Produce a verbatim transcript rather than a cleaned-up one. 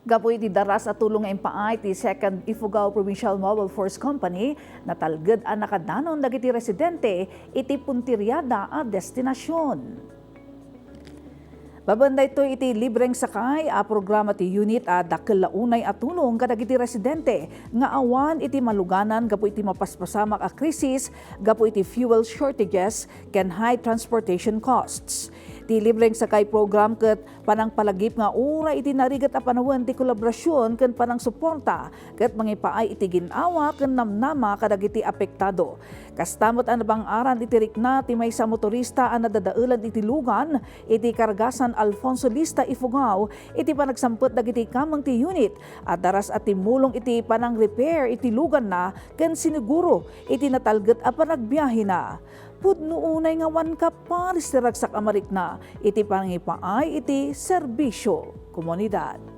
Gapu iti daras a tulong nga impaay ti Second Ifugao Provincial Mobile Force Company, natalged a nakadanon dagiti residente iti puntirada a destinasion. Babaen daytoy iti libreng sakay a programa ti unit a dakkel la unay a tulong kadagiti residente nga awan iti maluganan gapu iti mapaspasamak a krisis gapu iti fuel shortages ken high transportation costs. Ti libreng sakay program ket panangpalagip nga uray iti narigat a panawen ti kolaborasion ken panangsuporta ket mangipaay iti gin-awa ken namnama kadagiti apektado. Kasta met a nabang-aran iti rikna ti maysa a motorista a nadadaelan iti lugan iti Kargasan Alfonso Lista, Ifugao iti panagsampet dagiti kameng ti unit a daras a timmulong iti panang-repair iti luganna ken siniguro iti natalged a panagbiahena. Pudno unay nga awan kaparis ti ragsak a marikna iti pangipaay iti serbisio komunidad.